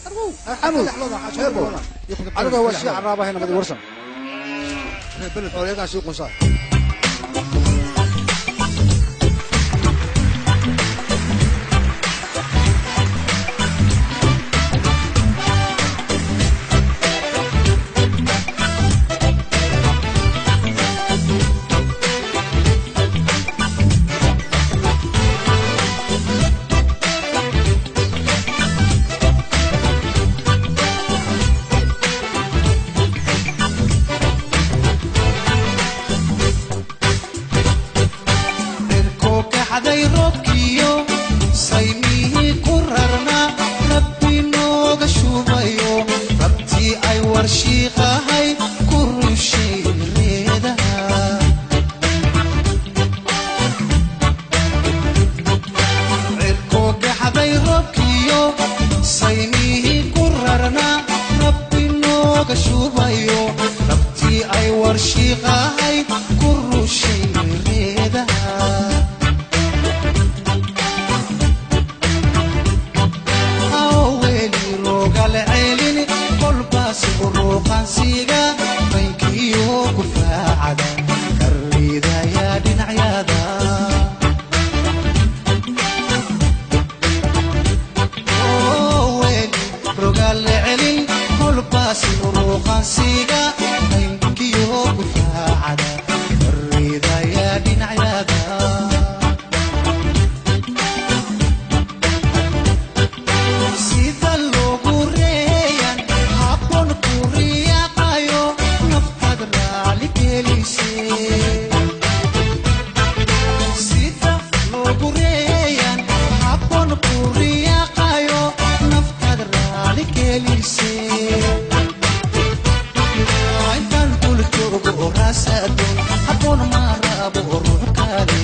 Xamud heebo aniga waa sii carraabahayna madi warsan xoolayagaan sii qunsaa. Cirkoo kaxday roobkiyo saymihii ku rarnaa, Rabbi nooga shubayo, rabtii ay warshiiqahay ku rushay reedaha. Cirkoo kaxday roobkiyo saymihii ku rarnaa, Rabbi nooga shubayo, rabtii ay warshiiqahay ku rushay reedaha. Aweli rogal celin kolbaas uruqansiga maynkiyo kufaacada karridaya dhinacyada. Weli rogal celin kolbaas uruqansiga maynkiyo kufaacada karridaya dhinacyada. Sida loogu reeyan habboon ku riyaaqayo naftaad raali gelisay. Sida loogu reeyan habboon ku riyaaqayo naftaad raali gelisay. Intaan kula joogo raasaadun habboon ma rabo ruux kale.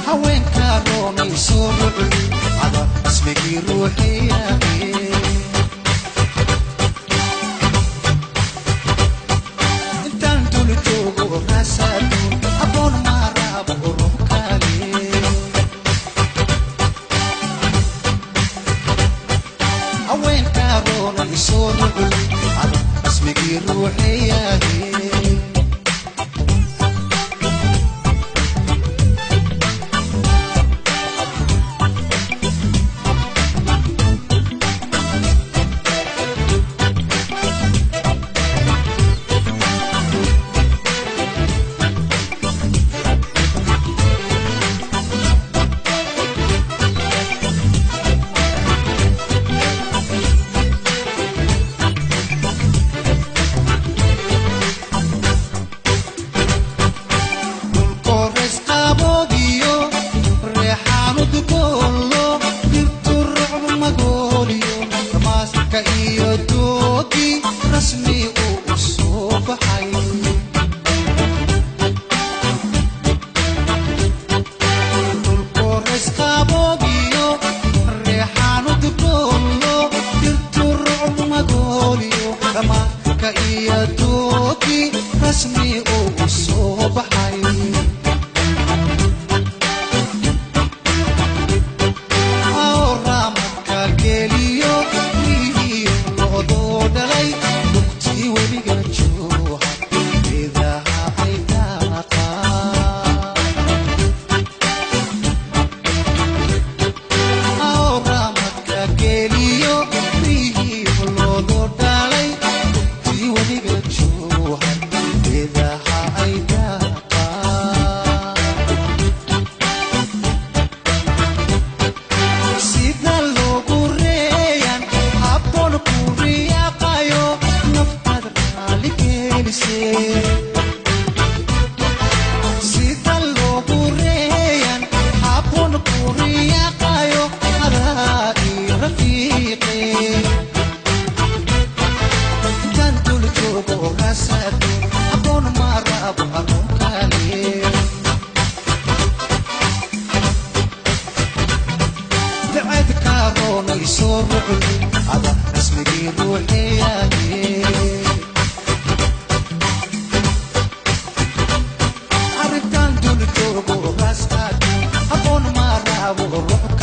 Haweenka roonay soo rucli cada ismigii ruuxiyahe. Intaan dul joogo raasaadun habboon ma rabo ruux kale. Haweenka roonay soo rucli cada ismigii ruuxiyahe. Dhulkoores qaboodiyo reexaanu dugoollo, dhirtu rucb magooliyo, ramaaska iyo doogi rasmi uu u soo baxay. Dhulkoores qaboodiyo reexaanu dugoollo, dhirtu rucb magooliyo, ramaaska iyo doogi rasmi uu u soo baxay. Ramadka geliyo rihiyo loodoo dhalay, lugtii webiga jooha geedaha ay daaqaan. Ramadka geliyo rihiyo loodoo dhalay, lugtii webiga jooha geedaha ay daaqaan. Sida loogu reeyan habboon ku riyaaqayo naftaad raali gelisay. Sida loogu reeyan habboon ku riyaaqayo adaa iyo rafiiqe. Intaan dul joogo raasaadun habboon ma rabo hanuun kale. Duceedka roonay soo rucli ada rasmigii ruuxiyahe. Arrintan dul joogo raasaadun habboon ma rabo. Rabo ruux.